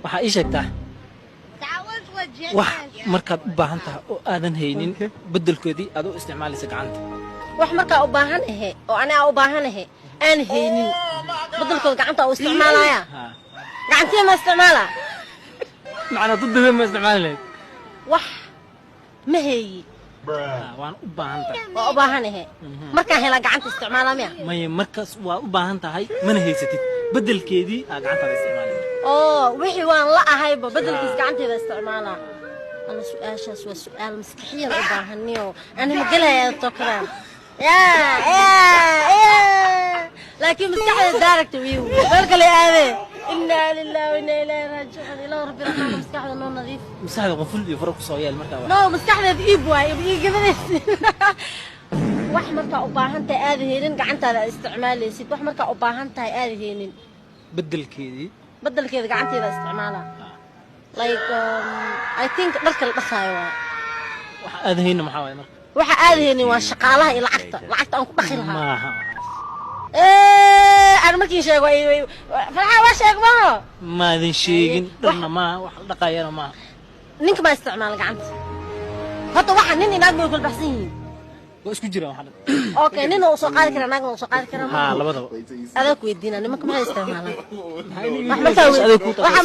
Waxaa ii sheegtaa wax markaad u baahan tahay oo aadan haynin, beddelkoodii aad u isticmaalaysa gacanta. Wax markaa u baahan ahe oo aniga u baahan ahe aan haynin, bedelkooda gacanta u isticmaalaya? Haa. Gacantii ma isticmaala? Macnaa dad ma isticmaali lahayd? Wax ma heeyi. Haa, waan u baahan tahay. Waa u baahan ahe, markaan helaa gacanta isticmaala miya? Maya, markaas waa u baahan tahay mana haysatid, beddelkeedii aa gacantaada isticmaali. Oo wixii waan la ahayba bedelkiis gacanteeda isticmaalaa. Alla, su-aashaas waa su-aal maskaxiyan u baahaniyo. Ani ma gelaya tokadaan ya, laakiin maskaxda daaragta wiiw meel kale aadee. Inaa lillahi wa inaa ilaahi raajicuun. Ilaa rabbi raxmaan, maskaxda noo nadiif. Maskaxda quful iyo faro kusoo yeel markaa No, maskaxdeeda iib waay, ii gadanaysid. Wax markaa u baahan tahay aada haynin, gacantaada aad isticmaalaysid. Wax markaa u baahan tahay aada haynin. Beddelkeedii. Bedelkeeda gacanteeda isticmaala. Like I think dharka la dhaqaayo waa. Wax aad hayna maxaa waaye marka? Waxa aada haynin waa shaqaalaha iyo lacagta aan ku dhaqi lahaa. Maaha. Aan markii sheego farxaa waa sheeg maaha. Maadan sheegin. Dharna maaha, wax la dhaqayana maaha. Ninka maa isticmaala gacanta horta? Waxa nin inaag may kala baxsan yihiin? Waa isku jiraan waxa dhan. Okay, nin uu soo qaadi karaa, naagna uu soo qaadi karaa. Haa, labadaba. Adaa ku weydiinaa, nimanka maxay isticmaalaan? Wax wax markaa adeeg ku waxa